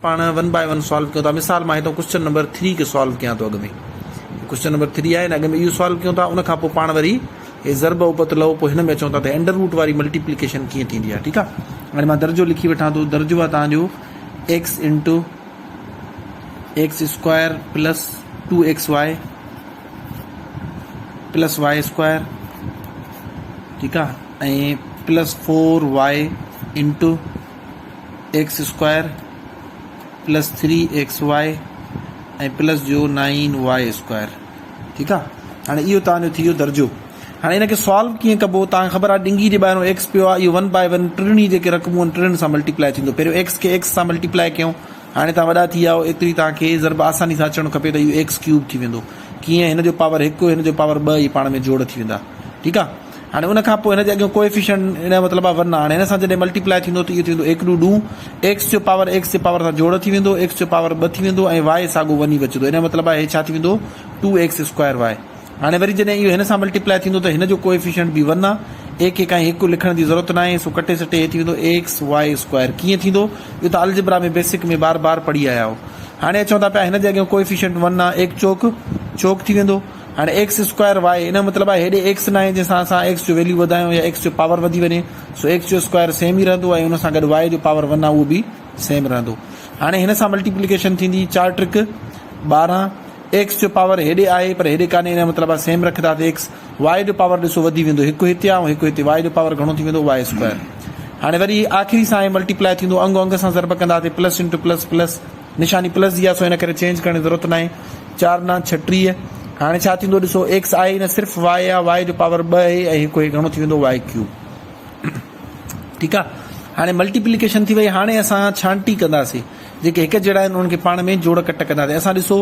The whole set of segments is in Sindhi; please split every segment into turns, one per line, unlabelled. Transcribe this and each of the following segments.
پاڻ ون باء ون سالو ڪيون ٿا مثال مان هتان ڪوسچن نمبر ٿري کي سالو ڪيان ٿو اڳ ۾ ڪوسچن نمبر ٿري آهي اڳ ۾ اهو سالو ڪيون ٿا ان کان پوء پاڻ وري هي ضرب اپت لو پوء هن ۾ اچون ٿا ته انڊر روٽ واري ملٽيپليڪيشن ڪيئن ٿيندي آهي ٺيڪ آهي هاڻي مان درجو لکي وٺان ٿو درجو آهي تان جو x into x square plus two x y plus y square ٺيڪ آهي ۽ plus four y into x square plus three x y ۽ plus جو نائين وائي اسڪوائر ٺيڪ آ هاڻي اهو توهان جو ٿي ويو درجو هاڻي ان کي سالو ڪيئن ڪبو توهان کي خبر آ ڏنگي جي ٻاهرون ايڪس پيو آ اهو ون باء ون ٽنهي جيڪي رقمون آهن ٽنهن سان ملٽيپلائي ٿيندو پهريون ايڪس کي ايڪس سان ملٽيپلائي ڪيون هاڻي توهان وڏا ٿي ويا آهيو ايتري توهان کي ضرب آساني سان اچڻ کپي ته اهو ايڪس ڪيوب ٿي ويندو ڪيئن هن جو پاور هڪ هن جو پاور ٻه اهي پاڻ ۾ جوڙ ٿي ويندا ٺيڪ آ هاڻي ان کان پوء هن جي اڳيون ڪوئفيشنٽ ان جو مطلب آهي ون هاڻي هن سان جڏهن ملٽيپلائي ٿيندو ته اهو ٿي ويندو ايڪ ڏو ڏون ايڪس جو پاور ايڪس جي پاور سان جوڙ ٿي ويندو ايڪس جو پاور ٻه ٿي ويندو ۽ وائي ساڳو ون ئي بچندو ان جو مطلب آهي هي ڇا ٿي ويندو ٽو ايڪس اسڪوائر وائي هاڻي وري جڏهن اهو هن سان ملٽيپلائي ٿيندو ته هن جو ڪوئفيشنٽ به ون آهي ايڪ هڪ ۽ هڪ لکڻ جي ضرورت ناهي سو ڪٽي سٽي هي ٿي ويندو ايڪس وائي اسڪوائر ڪيئن ٿيندو اهو ته الجبرا ۾ بيسڪ ۾ بار بار پڙهي آيا آهيو هاڻي اچون ٿا پيا هن جي اڳيون ڪوئفيشنٽ ون آهي ايڪ چوڪ چوڪ ٿي ويندو هاڻي ايڪس اسڪوائر وائي ان جو مطلب آهي هيڏي ايڪس ناهي جنهن سان اسان ايڪس جو ويليو وڌايون يا ايڪس جو پاور وڌي وڃي سو ايڪس جو اسڪوائر سيم ئي رهندو ۽ ان سان گڏ وائي جو پاور ون آهي اهو به سيم رهندو هاڻي هن سان ملٽيپليڪيشن ٿيندي چار ٽرڪ 12 ايڪس جو پاور هيڏي آهي پر هيڏي ڪانهي ان جو مطلب آهي سيم رکنداسين ايڪس وائي جو پاور ڏسو وڌي ويندو هڪ هتي آهي ۽ هڪ هتي وائي جو پاور گهڻو ٿي ويندو وائي اسڪوائر هاڻي وري آخري سان هي ملٽيپلائي ٿيندو انگ انگ سان ضرب ڪنداسين پلس انٽو پلس پلس نشاني پلس جي آهي سو ان ڪري چينج ڪرڻ جي ضرورت ناهي. چار نه 36 هاڻي ڇا ٿيندو ڏسو ايڪس آهي نه صرف وائي آهي وائي جو پاور ٻه آهي ۽ هڪ هي گهڻو ٿي ويندو وائي ڪيوب ٺيڪ آهي هاڻي ملٽيپليڪيشن ٿي وئي هاڻي اسان ڇانٽي ڪنداسين جيڪي هڪ جهڙا آهن انهن کي پاڻ ۾ جوڙ ڪٽ ڪنداسين اسان ڏسو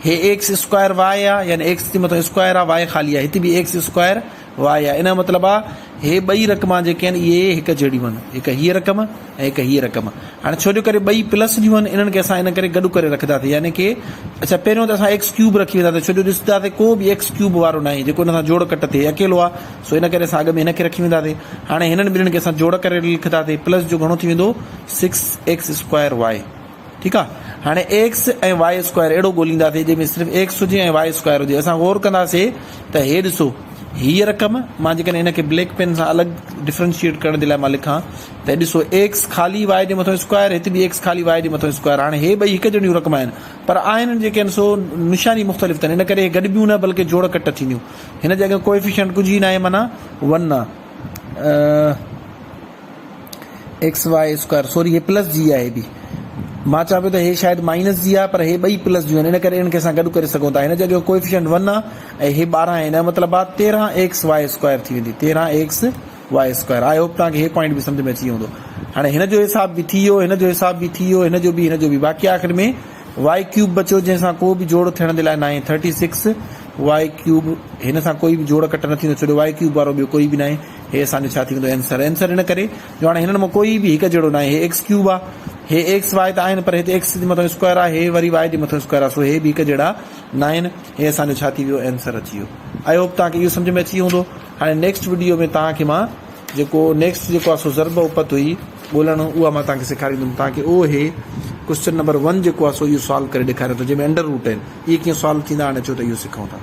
هي ايڪس اسڪوائر وائي آهي يعني ايڪس جي مٿان اسڪوائر آهي وائي خالي آهي هتي به ايڪس اسڪوائر وائي آهي ان جو مطلب آهي هي ٻئي رقما جيڪي آهن اهي هڪ جهڙيون آهن هڪ هيء رقم ۽ هڪ هيء رقم. هاڻي ڇو جو ڪري ٻئي پلس جون آهن انهن کي اسان ان ڪري گڏ ڪري رکنداسين يعني ڪي اڇا پهريون ته اسان ايڪس ڪيوب رکي وينداسين ڇو جو ڏسنداسين ڪو به ايڪس ڪيوب وارو ناهي جيڪو ان سان جوڙ ڪٽ ٿئي اڪيلو آهي سو ان ڪري اسان اڳ ۾ هن کي رکي وينداسين هاڻي هنن ٻنهن کي اسان جوڙ ڪري لکنداسين پلس جو گهڻو ٿي ويندو سڪس ايڪس اسڪوائر وائي ٺيڪ آ هاڻي ايڪس ۽ وائي اسڪوائر اهڙو ڳولينداسين جنهن ۾ صرف ايڪس هجي ۽ وائي اسڪوائر هجي اسان غور ڪنداسين ته هي ڏسو هيء رقم مان جيڪڏهن هن کي بليڪ پين سان الڳ ڊفرنشيئيٽ ڪرڻ جي لاء مان لکان ته ڏسو ايڪس خالي وائي جي مٿان اسڪوائر هت به ايڪس خالي وائي جي مٿان اسڪوائر هاڻي هي ٻئي هڪ جهڙيون رقم آهن پر آهن جيڪي آهن سو نشاني مختلف اٿن ان ڪري هي گڏبيون نه بلڪه جوڙ ڪٽ ٿينديون هن جي اڳيان ڪوئفيشنٽ ڪجهه ئي ناهي معنيٰ ون آ ايڪس وائي اسڪوائر سوري هي پلس جي آهي به مان چوان پيو ته هي شايد مائنس جي آهي پر هي ٻئي پلس جون آهن ان ڪري انهن کي اسان گڏ ڪري سگهون ٿا هن جي اڳيان ڪوئفيشنٽ ون آهي ۽ هي 12 آهي ان جو مطلب آهي 13 ايڪس وائي اسڪوائر ٿي ويندي 13 x y square I hope توهان کي هي پوائنٽ به سمجھ ۾ اچي ويو هوندو هاڻي هن جو حساب به ٿي ويو هن جو حساب به ٿي ويو هن جو به هن جو به باقي آخر ۾ وائي ڪيوب بچيو جنهن سان ڪو به جوڙ ٿيڻ جي لاء ناهي 36 وائي ڪيوب هن سان ڪوئي به جوڙ ڪٽ نه ٿيندو ڇو جو وائي ڪيوب وارو ٻيو ڪوئي به ناهي هي اسان جو ڇا ٿي ويندو اينسر اينسر ان ڪري جو هاڻي هنن مان ڪوئي به هڪ جهڙو ناهي هي ايڪس ڪيوب آ هي ايڪس وائي ته آهن پر هتي ايڪس جي مٿان اسڪوائر آ هي وري وائي جي مٿان اسڪوائر آ سو هي به هڪ جهڙا ناهن هي اسان جو ڇا ٿي ويو اينسر اچي ويو I hope توهان کي اهو سمجھ ۾ اچي ويو هوندو هاڻي نيڪسٽ وڊيو ۾ توهان کي مان جيڪو نيڪسٽ جيڪو آ سو ضرب اپت هئي ڳولڻ اها مان توهان کي سيکاريندم توهان کي اهو هي ڪوسچن نمبر 1 جيڪو آ سو اهو سالو ڪري ڏيکاريان ٿو جنهن ۾ انڊر روٽ آهن اهي ڪيئن سالو ٿيندا هاڻي اچو ته اهو سکون ٿا.